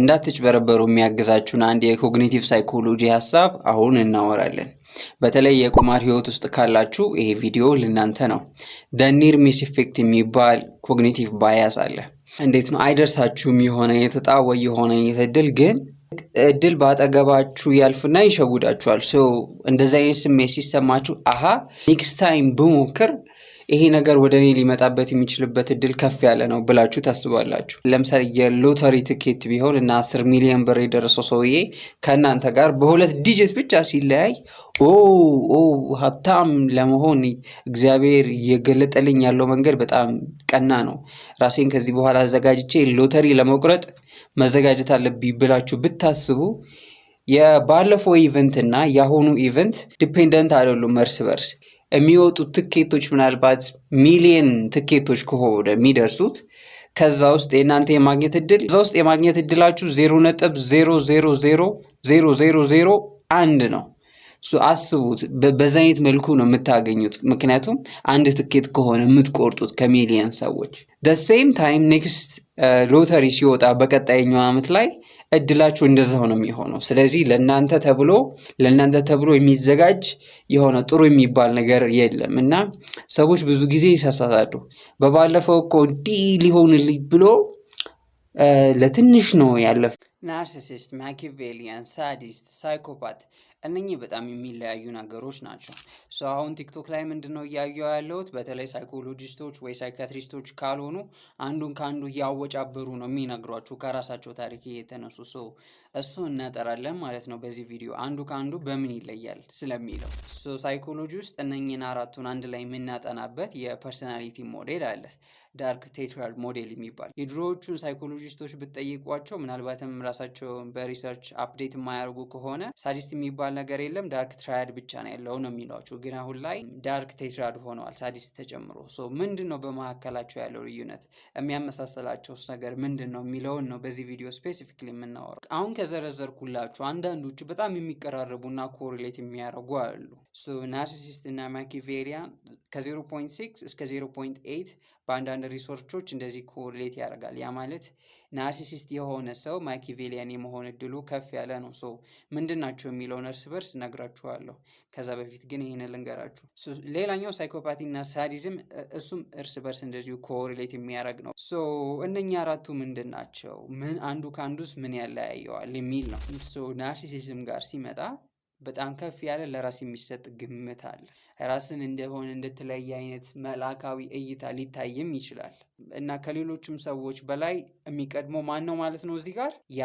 እንዳትጭበረበሩ የሚያግዛችሁን አንድ የ cognitive psychology ሀሳብ አሁን እናወራለን። በተለይ የቁማር ህይወት ውስጥ ካላችሁ ይሄ ቪዲዮ ለእናንተ ነው። Near miss effect የሚባል cognitive bias አለ። እንዴት ነው? አይደርሳችሁም የሆነ የእጣ ወይ የሆነ እድል፣ ግን እድል በአጠገባችሁ ያልፍና ይሸውዳችኋል። So እንደዚህ አይነት ስሜት ሲሰማችሁ አሃ next time ብሞክር ይሄ ነገር ወደ እኔ ሊመጣበት የሚችልበት እድል ከፍ ያለ ነው ብላችሁ ታስባላችሁ። ለምሳሌ የሎተሪ ትኬት ቢሆን እና 10 ሚሊዮን ብር የደረሰው ሰውዬ ከእናንተ ጋር በሁለት digit ብቻ ሲለያይ ኦ ሀብታም ለመሆን እግዚአብሔር እየገለጠልኝ ያለው መንገድ በጣም ቀና ነው፣ ራሴን ከዚህ በኋላ አዘጋጅቼ ሎተሪ ለመቁረጥ መዘጋጀት አለብኝ ብላችሁ ብታስቡ የባለፈው event እና የአሁኑ event dependent አይደሉም እርስ በርስ። የሚወጡት ትኬቶች ምናልባት ሚሊየን ትኬቶች ከሆነ የሚደርሱት ከዛ ውስጥ የእናንተ የማግኘት እድል ከዛ ውስጥ የማግኘት እድላችሁ 0.0000001 ነው። አስቡት፣ በዛ አይነት መልኩ ነው የምታገኙት። ምክንያቱም አንድ ትኬት ከሆነ የምትቆርጡት ከሚሊየን ሰዎች same time next ሎተሪ ሲወጣ በቀጣይኛው ዓመት ላይ እድላችሁ እንደዛው ነው የሚሆነው። ስለዚህ ለእናንተ ተብሎ የሚዘጋጅ የሆነ ጥሩ የሚባል ነገር የለም እና ሰዎች ብዙ ጊዜ ይሳሳታሉ። በባለፈው እኮ እንዲህ ሊሆንልኝ ብሎ ለትንሽ ነው ያለፈ። Narcissist፣ Machiavellian፣ sadist፣ psychopath እነኚህ በጣም የሚለያዩ ነገሮች ናቸው። So አሁን ቲክቶክ ላይ ምንድን ነው እያየሁ ያለሁት? በተለይ ሳይኮሎጂስቶች ወይ psychiatrist ኦች ካልሆኑ አንዱን ከአንዱ እያወጫበሩ ነው የሚነግሯችሁ ከራሳቸው ታሪክ እየተነሱ። So እሱ እናጠራለን ማለት ነው በዚህ ቪዲዮ፣ አንዱ ከአንዱ በምን ይለያል ስለሚለው። So psychology ውስጥ እነኚህን አራቱን አንድ ላይ የምናጠናበት የ personality model አለ፣ dark tetrad model የሚባል። የድሮዎቹን ሳይኮሎጂስቶች ብትጠይቋቸው፣ ምናልባትም ራሳቸውን በ research update የማያደርጉ ከሆነ፣ sadist የሚባል ነገር የለም፣ dark triad ብቻ ነው ያለው ነው የሚሏቸው። ግን አሁን ላይ dark tetrad ሆነዋል sadist ተጨምሮ። So ምንድን ነው በመካከላቸው ያለው ልዩነት፣ የሚያመሳሰላቸውስ ነገር ምንድን ነው የሚለውን ነው በዚህ ቪዲዮ specifically የምናወራው። አሁን ከዘረዘርኩላችሁ አንዳንዶቹ በጣም የሚቀራረቡና correlate የሚያደርጉ አሉ። So narcissist እና Machiavellian ከ0.6 እስከ 0.8 በአንዳንድ research ኦች እንደዚህ correlate ያደርጋል። ያ ማለት narcissist የሆነ ሰው Machiavellian የመሆን እድሉ ከፍ ያለ ነው። So ምንድን ናቸው የሚለውን እርስ በርስ እነግራችኋለሁ። ከዛ በፊት ግን ይህንን ልንገራችሁ። ሌላኛው psychopathy እና sadism፣ እሱም እርስ በርስ እንደዚሁ correlate የሚያደርግ ነው። So እነኛ አራቱ ምንድን ናቸው? ምን አንዱ ከአንዱስ ምን ያለያየዋል የሚል ነው። So narcissism ጋር ሲመጣ በጣም ከፍ ያለ ለራስ የሚሰጥ ግምት አለ። ራስን እንደሆነ እንደተለያየ አይነት መልአካዊ እይታ ሊታይም ይችላል እና ከሌሎችም ሰዎች በላይ የሚቀድመው ማን ነው ማለት ነው እዚህ ጋር ያ